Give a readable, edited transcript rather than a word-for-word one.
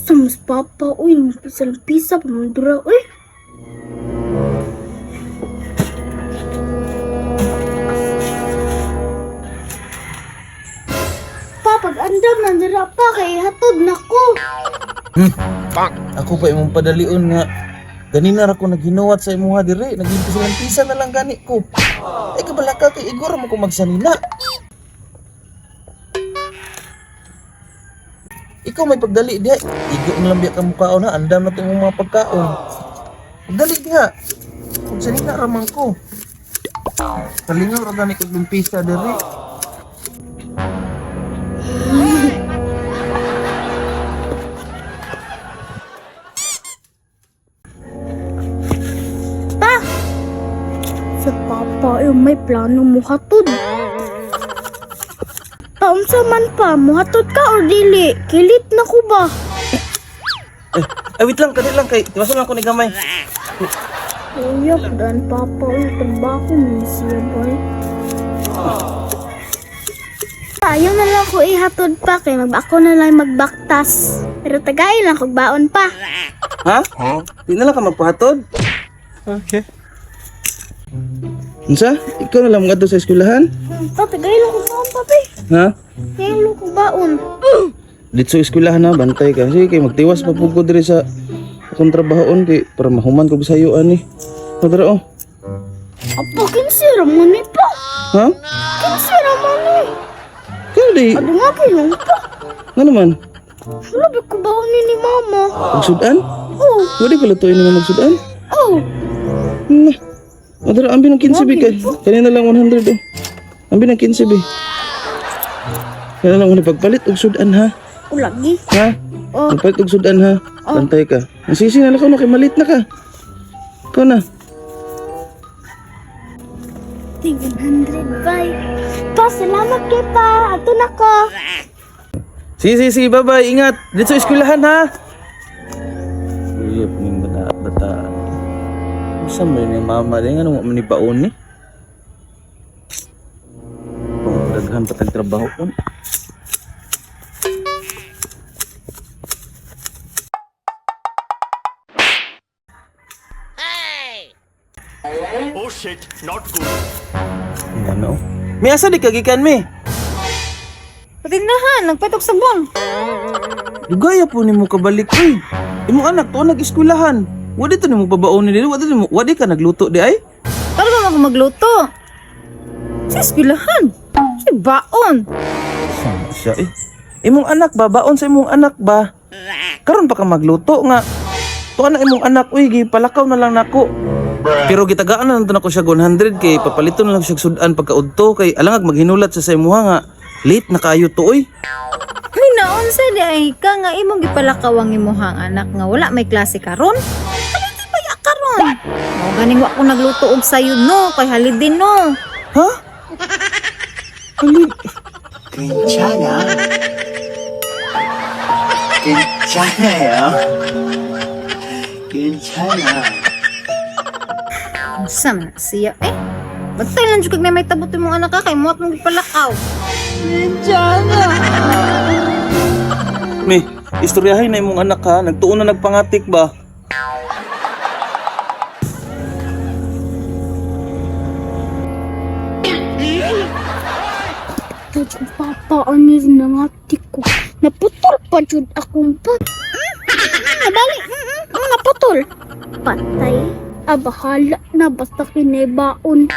Sa mas papa, uy, pisa lang pisa, pamandura, uy. Pa, pag andam nandira pa, kay hatod na ko. Ako pa imong padalion nga ganina ra ko naghinuwat sa imuha dire, naghimpis-pisa na lang gani ko. Ay kabalaka kay igor mo ko magsanina. Ikaw may pagdali diha, igo na lang biya ka mukaon ha, andam na to imong mga pagkaon. Pagdali diha. Magsanina ra man ko. Kalingaw ra gani kog lumpisa dire. Pa! Sa papa, ay may plano mo hatod. Paunsa man pa, muhatod ka or dili? Kilit na ko ba? Eh, ay wait lang, kadali lang kay tiwason lang ko ni gamay. Kuya, dan papa, uy, tabako man siya, boy. Ayaw na lang ko ihatod pa kay mag ako na lang magbaktas. Pero tagay lang kog baon pa. Ha? Di na lang ka magpahatod? Okay. Unsa? Ikaw na lang ngadto sa eskwelahan? Pa, tagay lang kog baon pa, be. Ha? Tagay lang kog baon. Dito sa eskwelahan na, bantay ka. Sige, kay magtiwas pa pud ko diri sa akong trabahoon kay para mahuman ko bisayo ani. O, tara oh. Apo, kinsi ra man ni pa. Ha? Kinsi ra man ni. Kaya di, Ado nga kinong pa. nga naman, Wala ba ko baon ni mama? magsudan? Oh, Wala ka lutuin na magsudan? oh. Na. O tara, ambi ng 15 bi kay. Kanina lang 100 oh. Ambi ng 15 bi. Kanina lang una pagpalit og sudan ha. O lagi. Ha? Oh. Pagpalit og sudan ha. Bantay ka. Nasisi na lang ko no kay malit na ka. Ikaw na. Tig 100 bye. Pa, salamat kay pa. Ato na ko. Sige, sige, sige, bye-bye. Ingat. Dito sa eskwelahan, ha? Uy, puning bata, bata. Saan mo yun yung mama? Di nga nung ni baon ni? Kung daghan pa tag trabaho ko. Oh shit, not good. Ano? May asa di kagikan mi? Patindahan, nagpatok sabon. Dugaya po nimo kabalik uy. Imong anak to nag-eskwelahan. Wa dito nimo babaon ni dili, wa dito nimo, wa di ka nagluto di ay? Para ba ako magluto? Sa eskwelahan. Sa baon. Sama siya eh. Imong anak ba baon sa imong anak ba? Karon pa ka magluto nga. Tuan na imong anak uy gipalakaw na lang nako. Pero gitagaan na lang to nako siya 100 kay papaliton na lang siya sudan pagkaudto kay alangag maghinulat sa imuha nga late na kayo to uy. Ay, naunsa di ay ka nga imong gipalakaw ang imuhang anak nga wala may klase karon. Haliday pa ya karon. Mao ganing wa ko nagluto og sayo no, kay holiday no. Ha? Ali, 괜찮아. 괜찮아요. 괜찮아. Unsa man na siya eh? Bantay lang jud kag may tabot imong anak ka kay muat mong gipalakaw. Mi, istoryahin na imong anak ha, nagtuon na nagpangatik ba? Jud papa, ano yung nangati ko? Naputol pa jud akong pat. Nabali. Naputol. Patay. Ah, bahala na basta kinibaon.